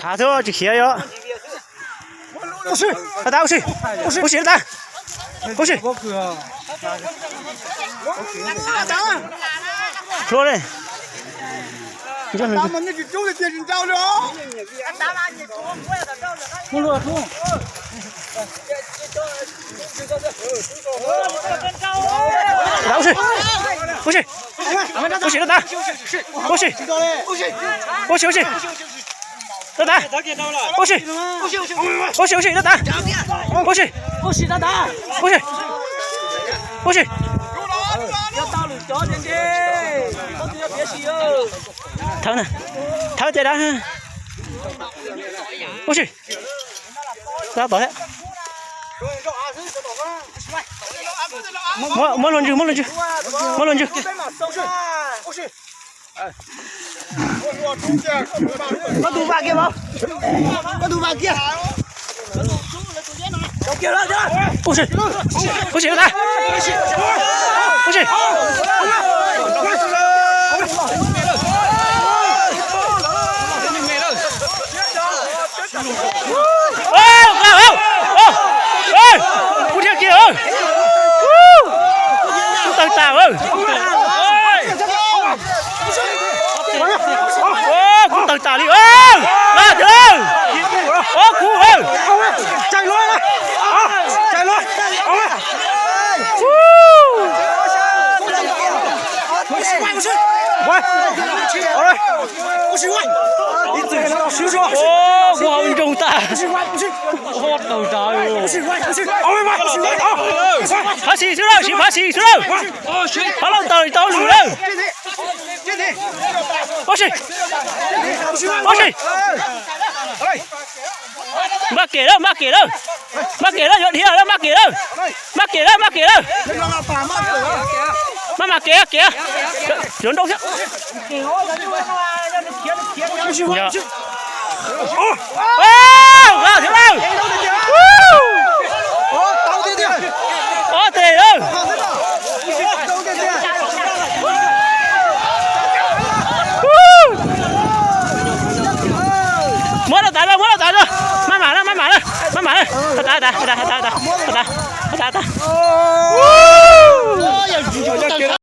Hav xwb tsis khiav yog. Ua si, ua si, ua si, ua si. Hlua li. Ua si, ua si, ua si, rau tas. Ua si, ua si, ua si. Rau tas. Ua si, ua si, ua si, rau tas. Ua si, ua si, ua si, ua si. Thawb na, thawb caj dab. Ua si. Tab tom thiab. Muab, muab luag ntswg, muab luag ntswg, muab luag ntswg. Koj tus vam kiag, koj tus vam kiag. Ua si, ua si, ua si. Kuv thiaj kiag, kuv tawg tas. Kuv tawg tas li. Kuv kuv hau ntsoog tas. Phab xis xwb lawm, siv phab xis xwb lawm. Phab laug tawg tau lwm lawm. Ua si, ua si. Maj kev lawm, maj kev lawm. Maj kev lawm, yuav dhia lawm, maj kev lawm. Maj kev lawm, maj kev lawm. Maj mam kev, kev. Cov nrau thiab. Thiab lawm. Ob tes lawm. Muab rau tas, muab rau tas. Maj mam na, maj mam na, maj mam na. Tas, tas, tas, tas, tas, tas, tas.